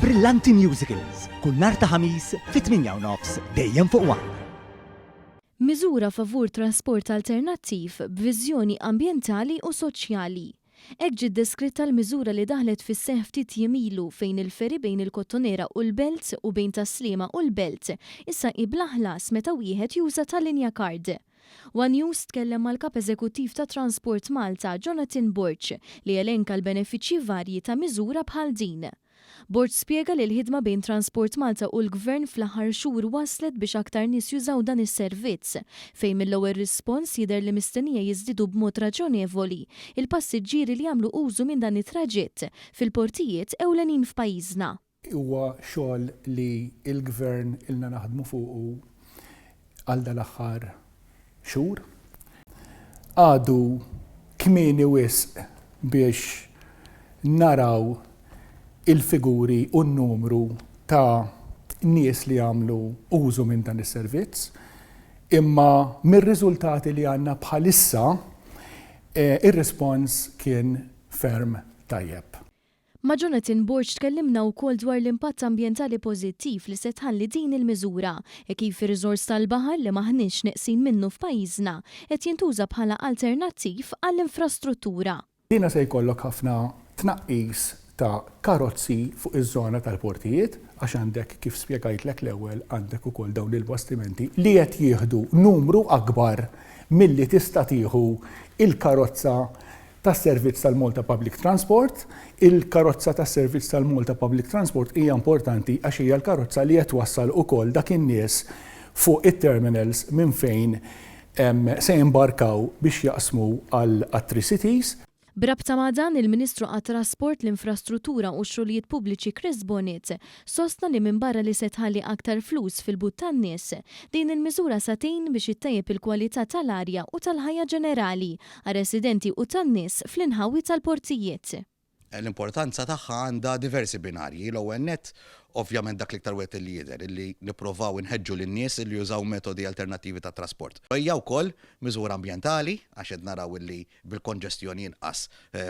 Brillanti Musicals, kull nhar ta' Ħamis fit-8 u nofs dejjem fuq One. Miżura favur trasport alternattiv b'viżjoni ambjentali u soċjali. Hekk ġiet deskritta l-miżura li daħlet fis-seħħ ftit jiem ilu fejn il-ferry bejn il-Kottonera u l-Belt u bejn Tas-Sliema u l-Belt issa hi bla ħlas meta wieħed juża Tallinja Card. One News tkellem mal-Kap Eżekuttiv ta' Transport Malta, Jonathan Borg, li elenka l-benefiċċji varji ta' miżura bħal din. Borg spjega li l-ħidma bejn Transport Malta u l-Gvern fl-aħħar xhur wasslet biex aktar nies jużaw dan is-servizz, fejn mill-ewwel rispons jidher li mistennija jiżdiedu b'mod raġonevoli l-passiġġieri li jagħmlu użu minn dan it-traġitt fil-portijiet ewlenin f'pajjiżna. Huwa xogħol li l-Gvern ilna naħdmu fuqu għal dal-aħħar xhur. Għadu kmieni wisq biex naraw il-figuri u n-numru ta' nies li jagħmlu użu minn dan is-servizz, imma mir-riżultati li għandna bħalissa, ir-rispons kien ferm tajjeb. Ma' Jonathan Borg tkellimna wkoll dwar l-impatt ambjentali pożittiv li se tħalli din il-miżura, e kif ir-riżors tal-baħar li m'aħniex neqsin minnu f'pajjiżna qed jintuża bħala alternattiv għall-infrastruttura. Dina se jkollok ħafna tnaqqis ta' karozzi fuq iż-żona tal-portijiet għax għandek kif spjegajtlek l-ewwel għandek ukoll dawn il-bastimenti li qed jieħdu numru akbar milli tista' tieħu il-karozza tas-servizz tal-Malta Public Transport. Il-karozza tas-servizz tal-Malta Public Transport hija importanti għax hija l-karozza li qed twassal ukoll dak in-nies fuq it-terminals minn fejn se jimbarkaw biex jaqsmu għat-Three Cities. B'rabta ma' dan, il-Ministru għat-Trasport, l-Infrastruttura u x-Xogħlijiet Pubbliċi Chris Bonett sostna li minbarra li se tħalli aktar flus fil-but tan-nies, din il-miżura sa tgħin biex ittejjeb il-kwalità tal-arja u tal-ħajja ġenerali għar-residenti u tan-nies fl-inħawi tal-portijiet. L-importanza tagħha għandha diversi binarji. L-ewwel nett, ovvjament dak l-iktar wieħed li jidher, illi nipprovaw inħeġġu lin-nies illi jużaw metodi alternattivi ta' trasport. Hija wkoll miżura ambjentali għax qed naraw illi bil-konġestjoni inqas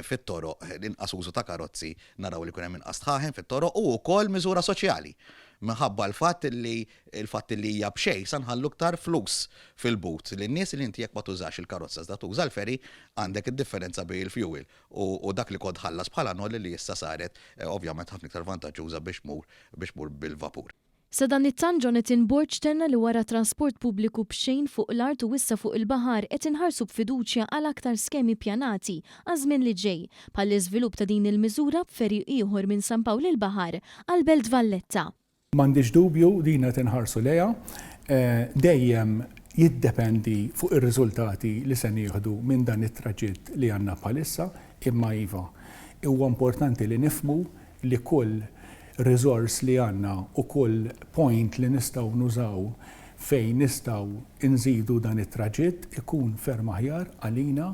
fit-toroq, inqas użu ta' karozzi, naraw li jkun hemm inqas dħaħen fit-toroq u wkoll miżura soċjali minħabba l-fatt illi il-fatt li hija b'xejn sa nħallu iktar flus fil-but lin-nies li inti jekk ma tużax il-karozza iżda tuża l-ferry għandek id-differenza bejn il-fuel u dak li kont tħallas bħala noll li issa saret ovvjament ħafna iktar vantaġġuża biex tmur biex tmur bil-vapur. Sadanittant Jonathan Borg tenna li wara trasport pubbliku b'xejn fuq l-art u issa fuq il-baħar qed inħarsu b'fiduċja għal aktar skemi ppjanati għaż-żmien li ġej, bħall-iżvilupp ta' din il-miżura b'ferry ieħor minn San Pawl il-Baħar għall-Belt Valletta. M'għandix dubju, din qed inħarsu lejha. Dejjem jiddependi fuq ir-riżultati li se nieħdu minn dan it-traġitt li għandna bħalissa, imma iva, huwa importanti li nifhmu li kull riżors li għandna u kull point li nistgħu nużaw fejn nistgħu nżidu dan it-traġitt ikun ferm aħjar għalina.